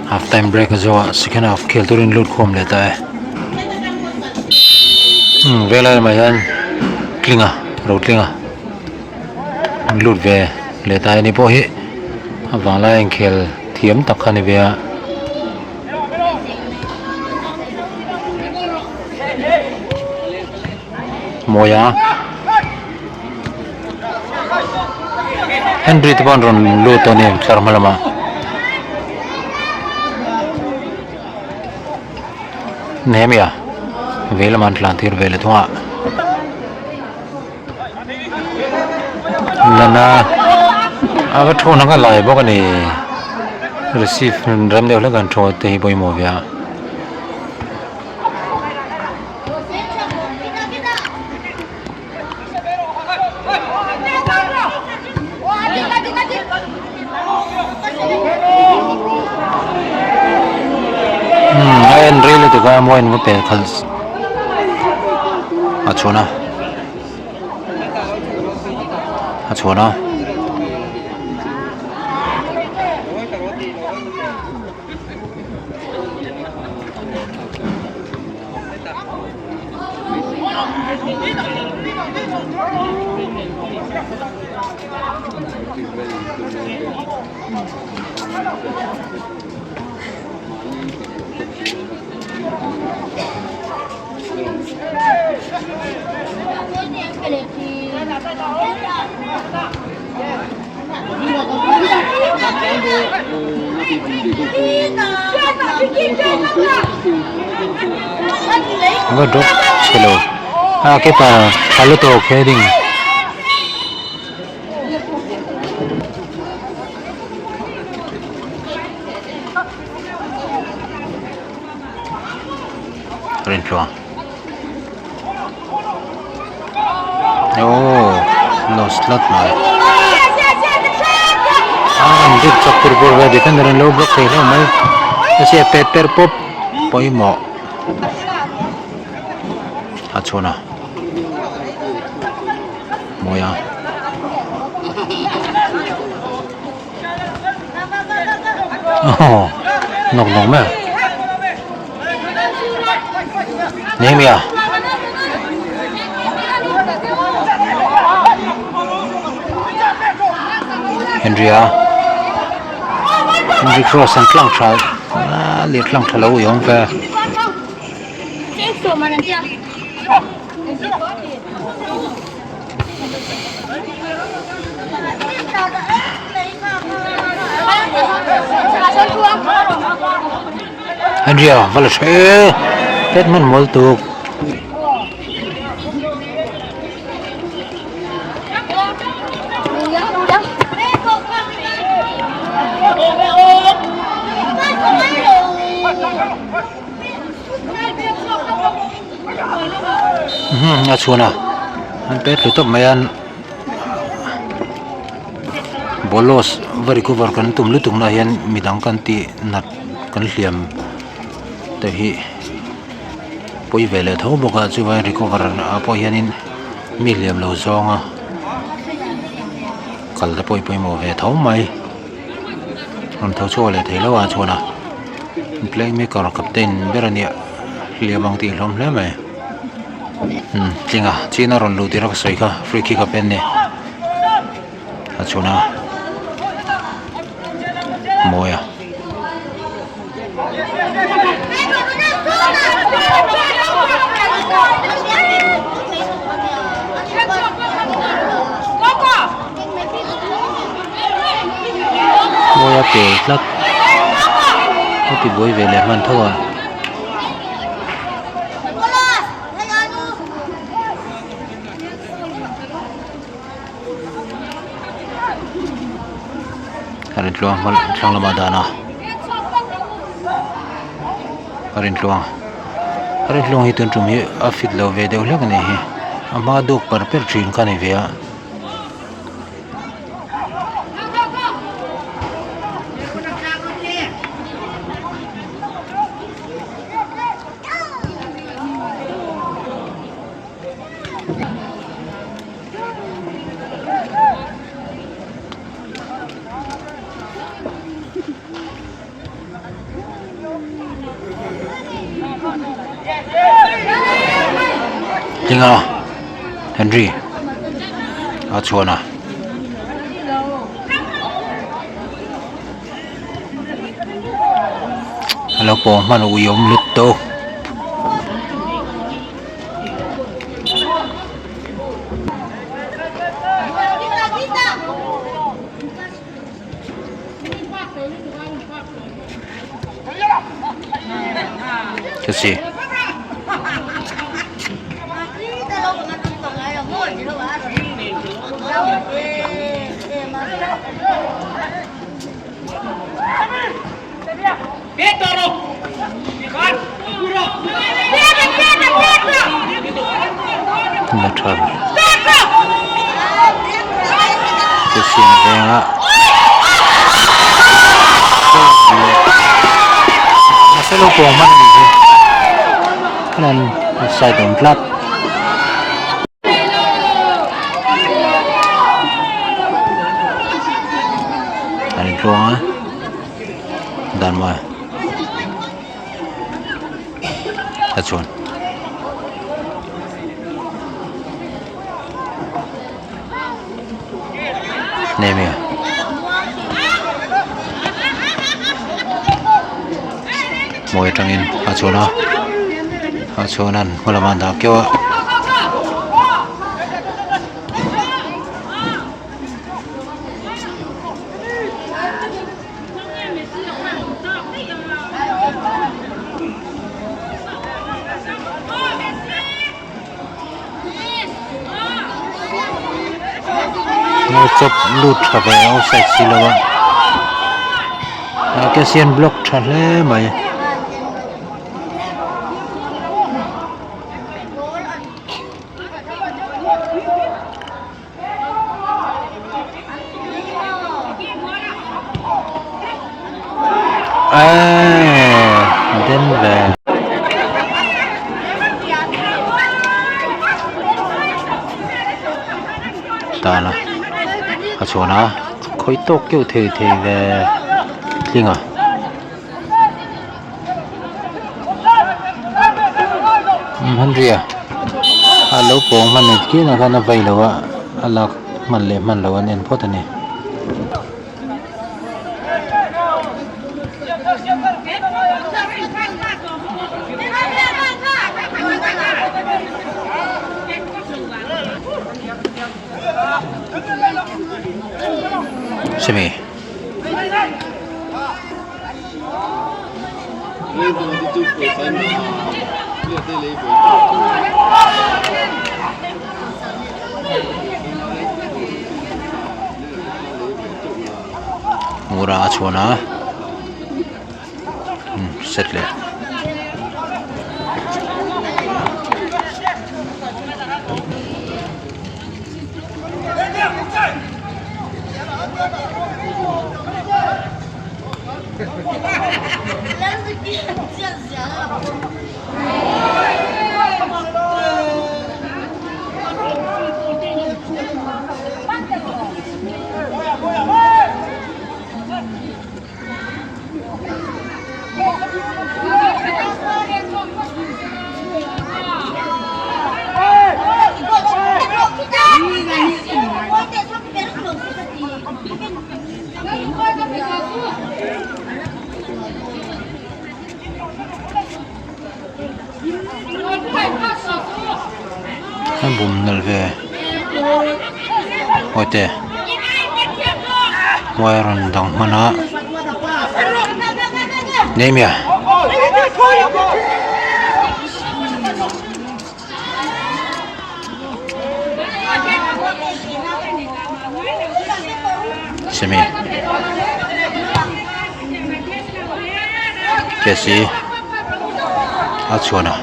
Half time break a zawh a second half khel turin lut khawm leh ta e. Umm velai lamah hian tlinga ro tlinga an lut ve leh ta e ni pawh hi a vanglai a inkhel thiam tak kha a ni ve a. Mawi a Henry te pawh an rawn lut a ni tlar hma lamah Nehemia vei lamah an tlan tir ve leh thung a Lana a va thu ang a lai bawk a ni receive rem deuh hlek an thu te hi pawimawh ve a. Umm a en rei lutuk a mawi an va pel khalh a chhawn a a chhawn a. Va drop chhe lo a keeper tha lutuk heading. Rinchhuang Aww los tlat mai a an dik chak tur pawh ve defender an lo block thei hlauh mai mahse pet per pawp pawimawh a chhawn a mawi a. Aw nawk nawk mai a Nehemia Henry-a Henry cross an tlang tha a leh tlang tha lo i awm ve. Henry-a va la tha e pet hman mawl tuk. A chhuan a an pet thlu tawp mai a ball loss va recover kan tum lutuk na hian midang kan tih nat kan hliam te hi pawi ve leh tho bawk a chuvangin recover ah pawh hianin mi hliam lo zawnga kal te pawh hi pawimawh ve tho mai rawn tho chhuak leh thei lo a chuan a playmaker captain ber a nia hliam ang tih hlawm hle mai umm tlinga chin a rawn luh tir a ka sawi kha free kick a pen a ni a chhun a mawi a. Mawi a pel tlat a ti buai ve leh hman tho a. A rintluang hma thlang lamah dan a a rintluang a rintluang hi tun tum hi a fit lo ve deuh hlek a ni hi a hma duk par per thin kha a ni ve a. Tlinga Henry a chhuan a. A lo pawh hman ui awm lutuk. Kasi la tha te siam vengah nasa lo pawng hman anih hi hian side awm tlat. An intluang a dan mawi a chuan. Nehemia mawi atangin a chuan a a chuan an hma lamah an dah keuh a. Chawp lut tha ve a offside si lo a Kesian block tha hle mai. Eeee den ve. Tana a chhuan a khawi tawk keuh thei thei ve tling a. Henry a a lo pawng hman leh chian ah khan a vai lo a a lak hman leh hman loh an en phawt a ni. Simi. Mura a chhuan a set leh. A bum nalh ve hawite hmuai a rawn dang hman a Nehemia. Semi Kesi a chhuan a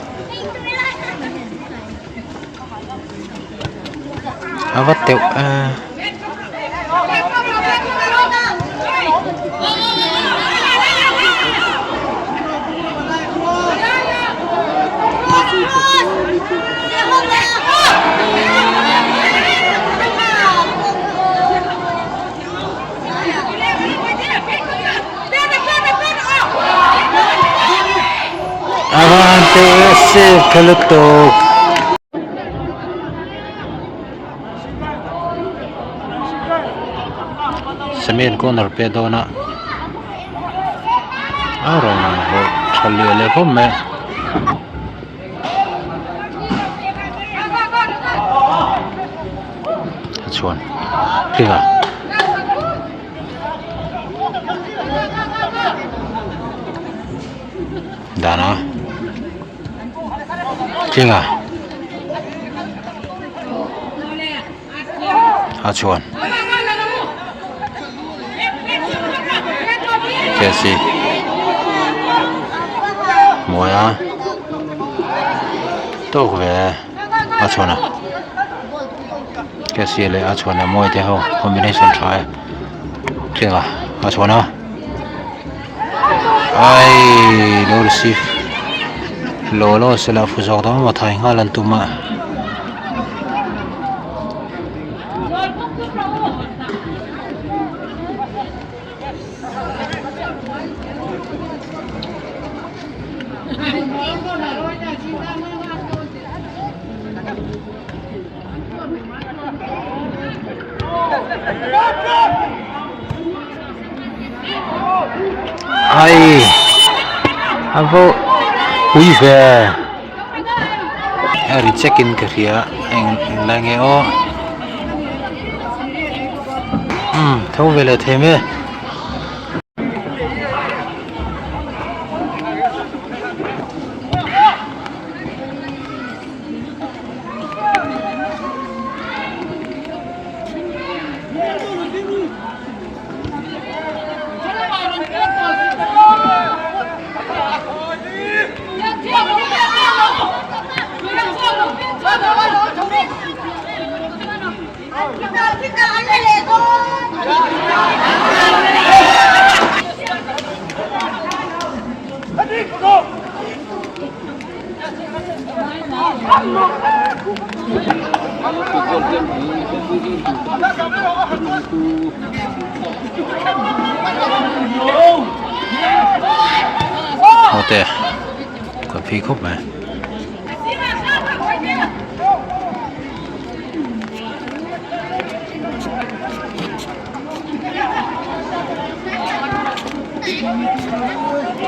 a va teuh a. A van teuh e save tha lutuk. Samian corner pet dawn a a rawn hawlh tha leh leh khawp mai a chhuan click a. Dana click a a chuan Chelsea mawi a tawk ve a chhuan a Chelsea leh a chhuan leh mawi te ho combination tha e tling a a chhuan a ai lo receive law law se la fu zawk dawn maw thai nghal an tum a. Ai a va pui ve a ri check in ka hria eng lai nge aw umm tho ve leh thei mai. Aw te ka phei khawp mai.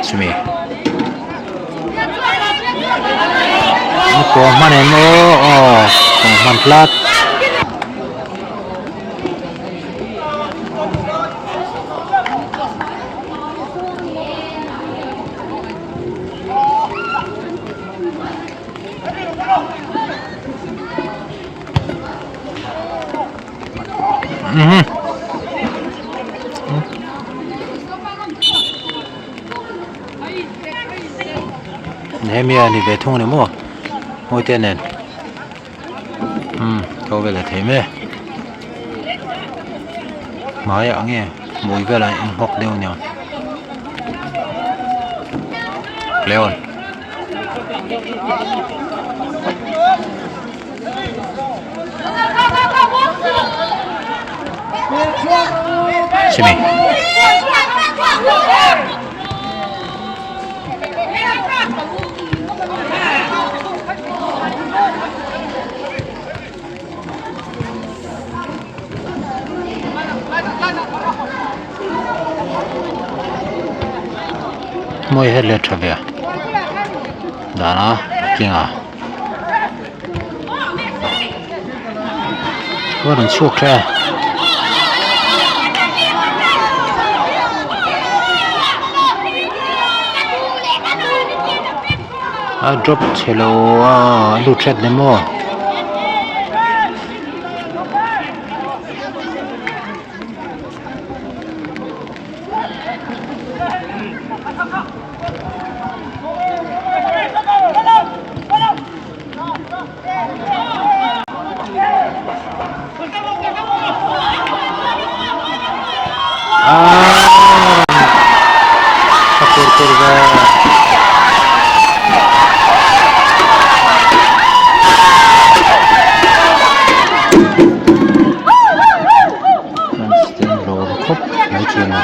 Chumi kawng hman em aw aw kawng hman tlat. Nehemia a ni ve thung a ni maw Mawite nen umm tho vel a thei mai a hmaiah nge hmui velah a inhawk deuh a niang Leon. Chimi. Mawi het let tha ve a dan a tling a a rawn chhuak teh a. A drop chhe lo a a lut hret ni maw. A tur tur ve. Khawp mai thin a.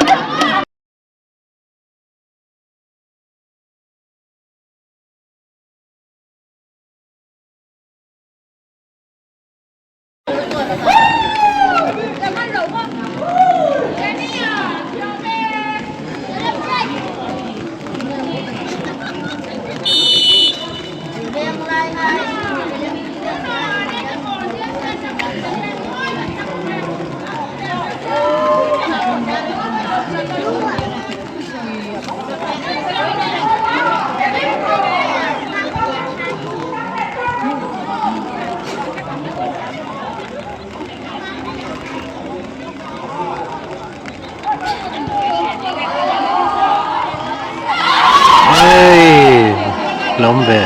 lo awm ve.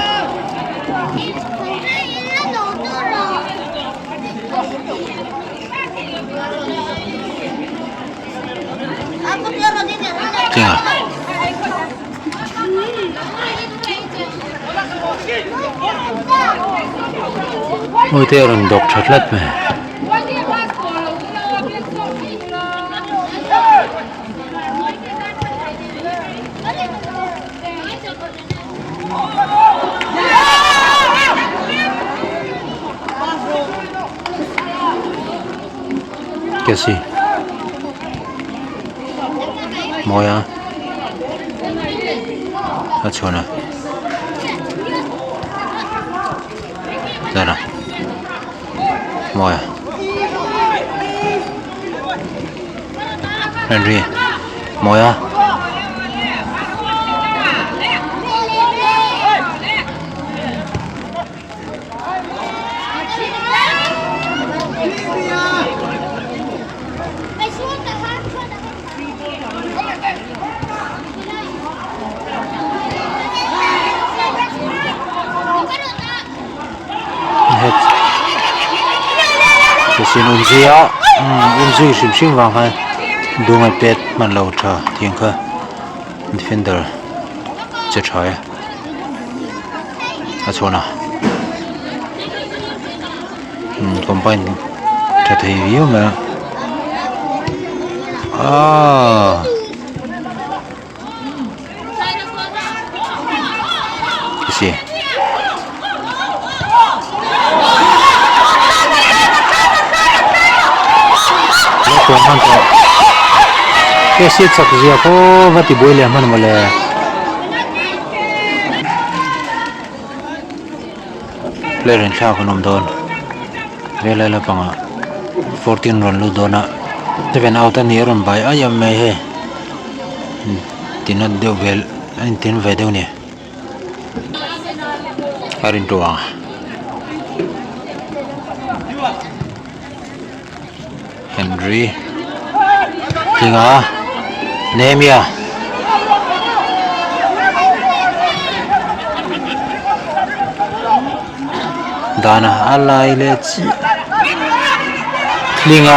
Tlinga. Mawite a rawn dawk tha tlat mai. Kesi mawi a a chhuan a tara mawi a Henry mawi a. Sin um zui a um zui hrim hrim vang khan dunga pet hman lo tha tiang kha defender che tha e a chhuan a combine tha thei viau mai a aaa. Kesi chak zia khaw va ti buai leh hman mawle. Player in thlak an awm dawn velai lampangah 14 rawn lut dawn a seven out a ni a rawn bai aih a mai hei tinat deuh vel a intin ve deuh a ni a rin tawh ang Henry tlinga Nehemia dana a lai leh chiah tlinga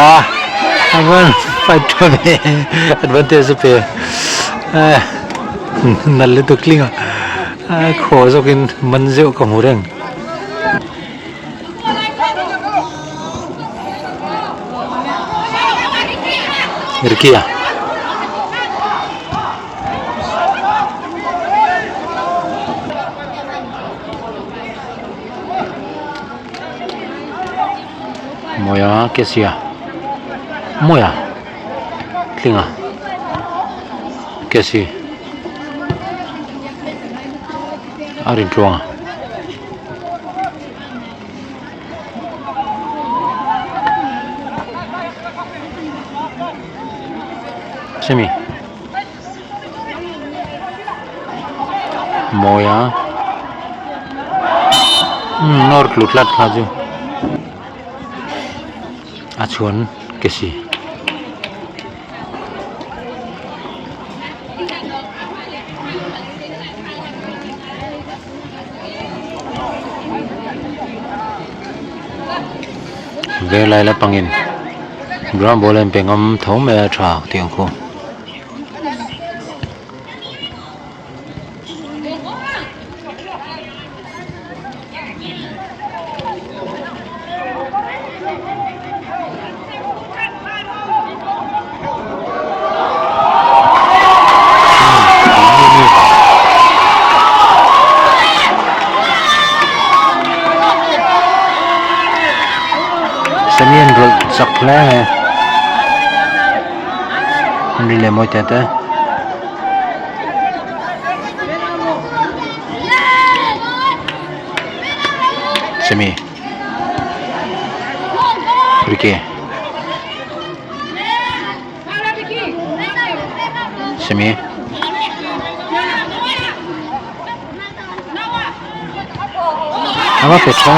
a van fight tha ve advantage a pe nal lutuk tlinga a khaw zawkin man zeuh ka hmu reng. Ricky-a Mawia Kesia Mawia Tlinga Kesi a rin tluang a. Semi mawi a umm nawr tlu tlat kha chu a chhuan ke si. Velai la pangin ground ball a inpe ngam tho mai a tha tih ang khu. Semi an rawlh chak hle mai an ri leh mawi teh te. Semi Ricky Semi A va pe tha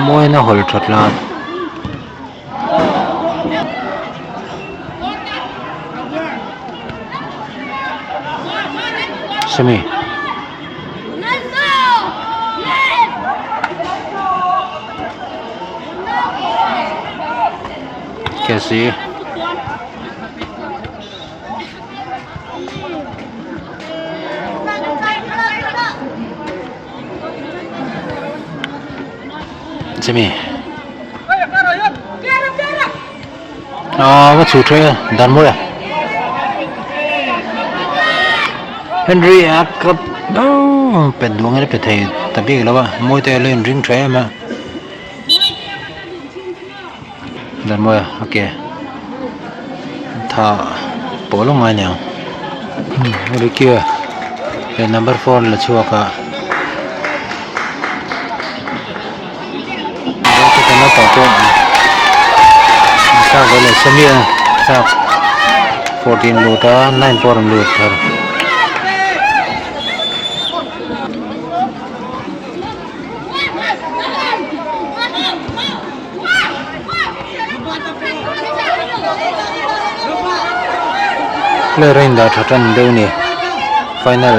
Mawiin a hawl that la. Semi. Cassie. Jimmy. Ah, va chu thre dan mo ya. Henry a kap no pet duang ene pe thei ta bik lo a mawi te lo in ring tha em a dan mawi a okay tha pawh lo ngai aniang Ricky leh number four la chhuak a 14 lut a 9 pawh a rawn lut thar. Player a indah tha tan deuh a ni final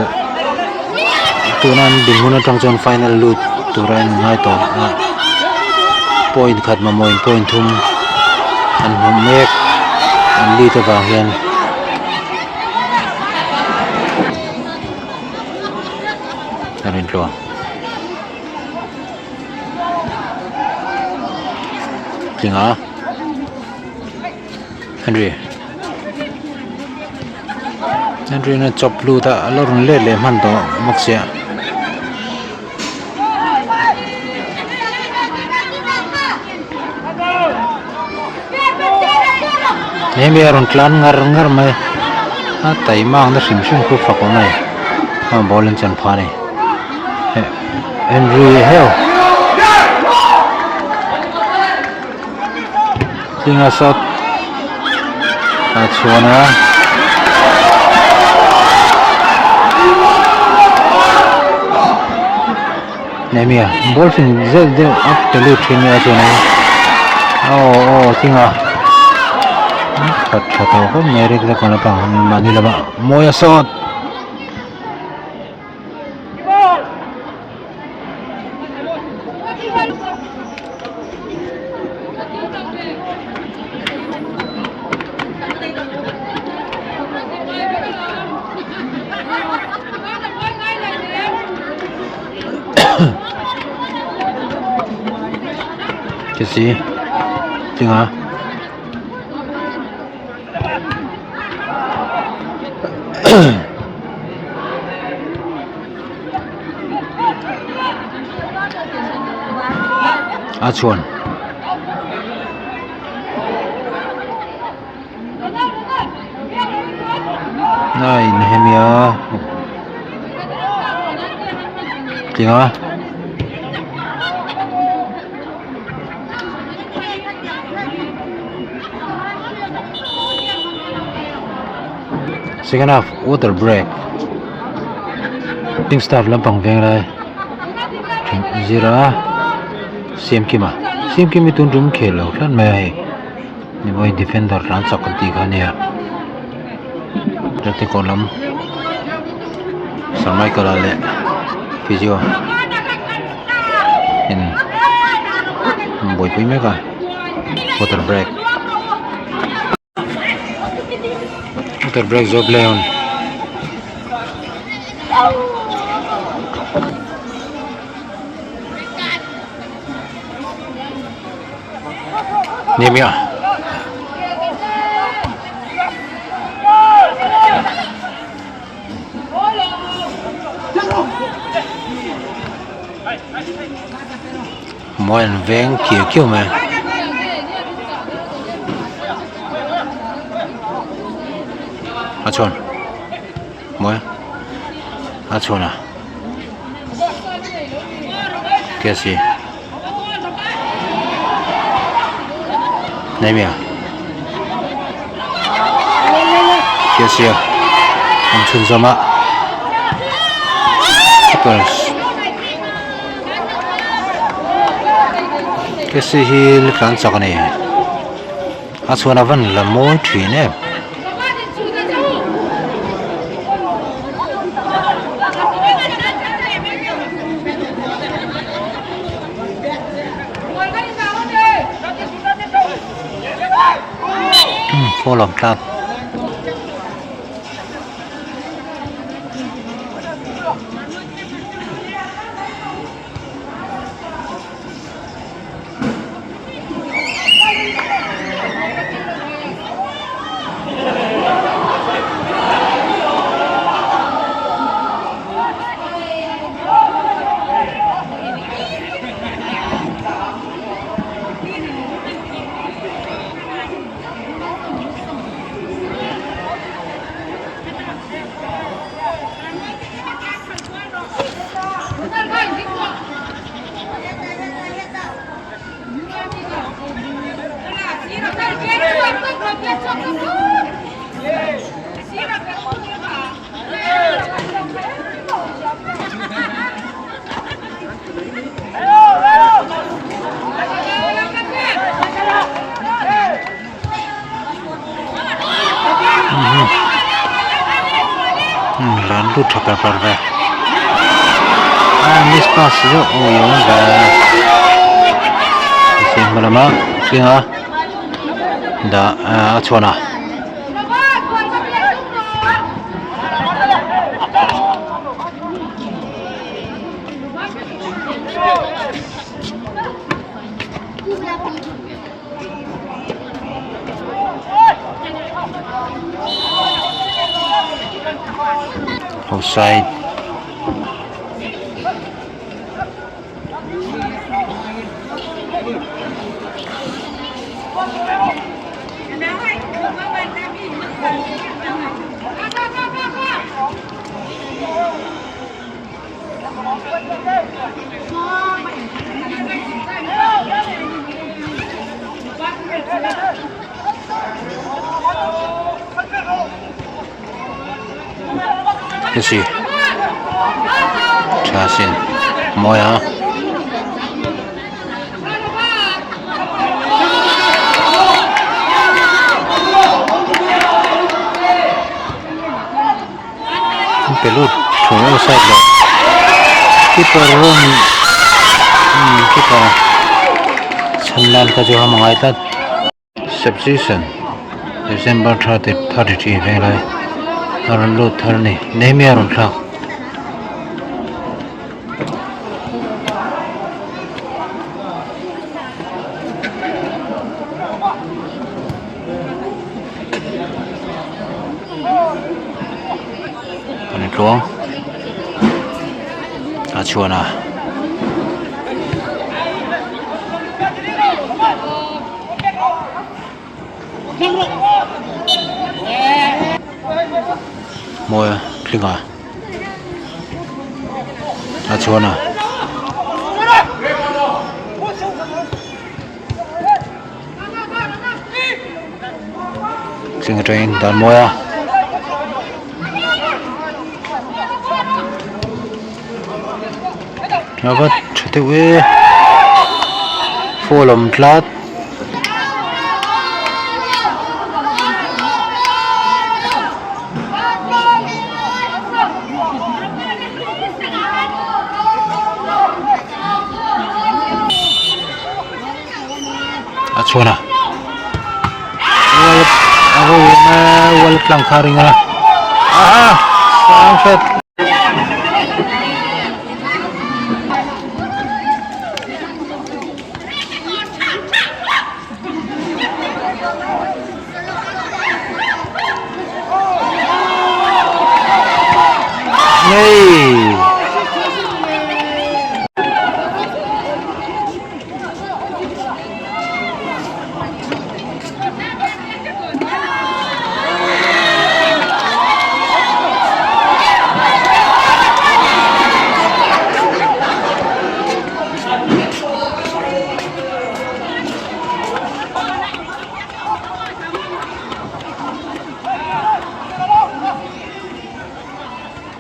tuna an dinhmun atang chuan final lut tura a inngai tawh a point khat mamawh in point thum an hmu mek an lead avang hian. A rin tluang. Tling a Henry Henry in a chawp lut a a la rawn let leh hman tawh bawk sia. Hemi a rawn tlan ngar ngar mai a taima ang na hrim hrim khu fak awm a ni a ball an chan phah a ni. Henry heu tlinga shot a chhuan a Nehemia ball fing zeuh deuh a pe lut thin a chuan in aw aw tlinga khat tha tawh khawp mai rek rek lampang mahni lamah mawi a shot. Kesi tinga. A chhuan a inhemia tling a. Second half water break team staff lampang veng lai zira Siamkima Siamkima hi tun tum khel lo hlan mai a hei nimawi defender tlan chak kan tih kha a nia tactical lam Sir Michael a leh physio in buaipui mek a water break water break zawh play on Nehemiah. Mawi an veng kiau kiau mai a. A chhuan mawi a chhuan a K F C nei mai a K F C a an chhun zawm a keepers K F C hi la tlan chak a ni a chhuan a van la mawi thin em. Foul awm tlat. Lan lut tha per per ve a miss pass zeuh ui awm ve se hma lama tlinga dah a chhuan a. Offside. Hesi tha sin mawi a. Pe lut thung outside lo keeper rawn umm keeper chhan nan kha chu a hmangai tlat substitution December 30 33 velai a rawn lut thar a ni Nehemia a rawn thlak. An tluang a chhuan a. Mawi a tling a a chhuan a. Tling atangin dan mawi a. A va tha deuh e foul awm tlat. A chhuan a wall a ro awm a wall tlang kha a ring a ah sang hret. Ngei.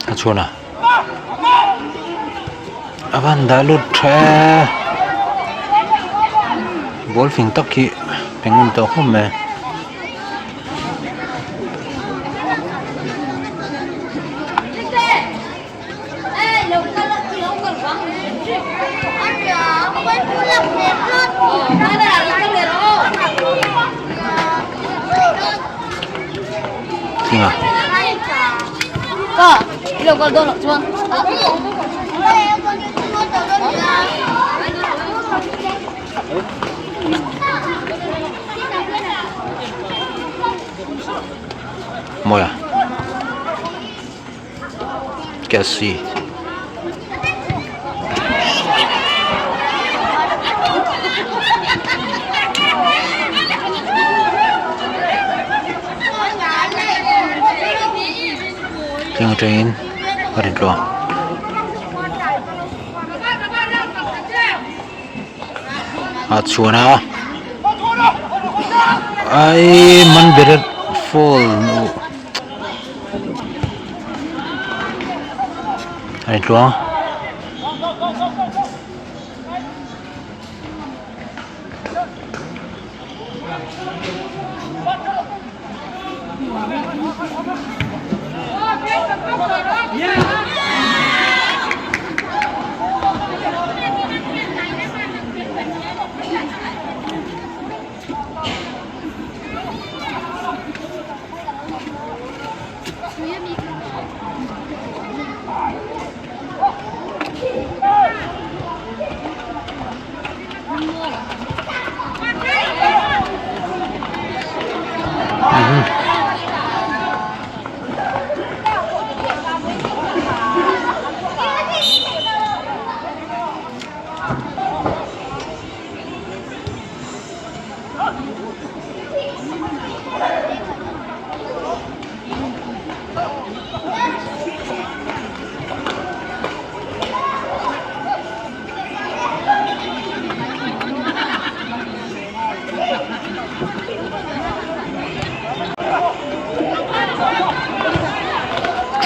A chhuan a a van dah lut tha e ball fing tak hi pe ngun tawh khawp mai. Tlinga. Mawia. Cassie. Tling atangin a rin tluang. A chhuan a ai man beret fall A ni tluang.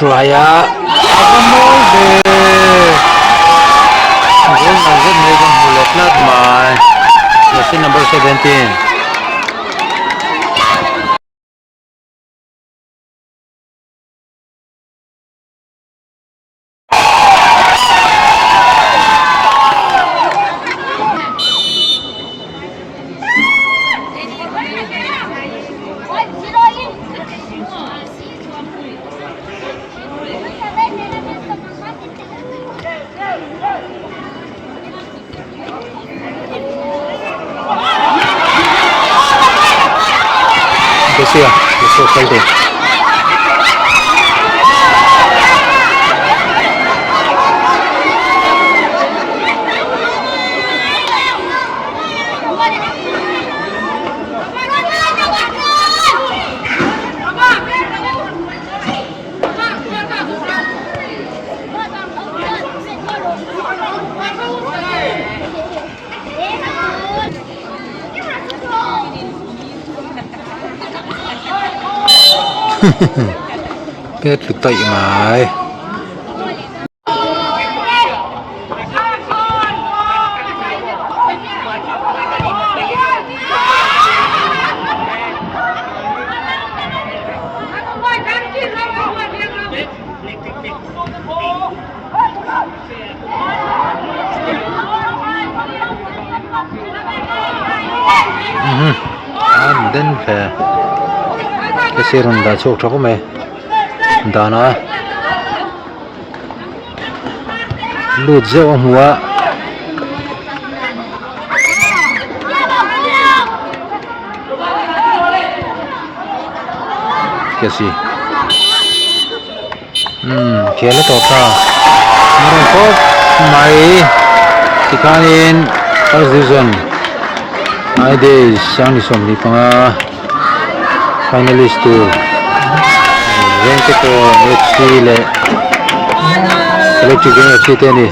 Try a a va mawi ve goal nalh zet mai kan hmu leh tlat mai jersey number 17. Garcia Garcia kal tur. Pet tlu taih mai. An den hle ka sir rawn dah chhuak tha khawp mai dan a lut zeuh a hmu a. Umm khel a tawp ta a rawn khawp mai tikhanin first division I days sangni 25 finalist tur vengte pawh F_C leh electric veng F_C te a ni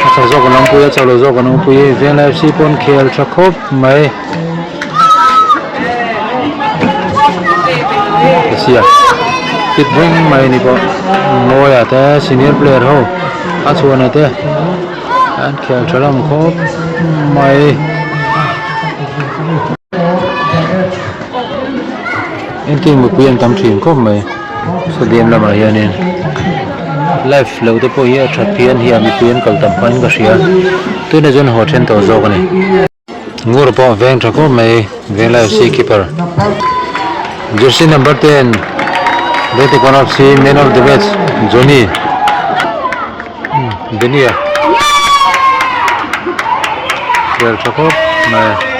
a chak zawk an awmpui a chak lo zawk an awmpui venglai F_C pawh an khel tha khawp mai. Ka sia fit reng mai ni pawh Mawia te senior player ho a chhuahna te an khel tha hlawm khawp mai. Entir mipui an tam thin khawp mai stadium lamah hianin live lo te pawh hi a that phian hi a mipui an kal tam phahin ka hria tunah chuan haw then tawh zawk a ni. Ngur pawh veng tha khawp mai Venglai FC keeper jersey number 10. Bethlehem FC man of the match Johnny Benny a khel tha khawp mai.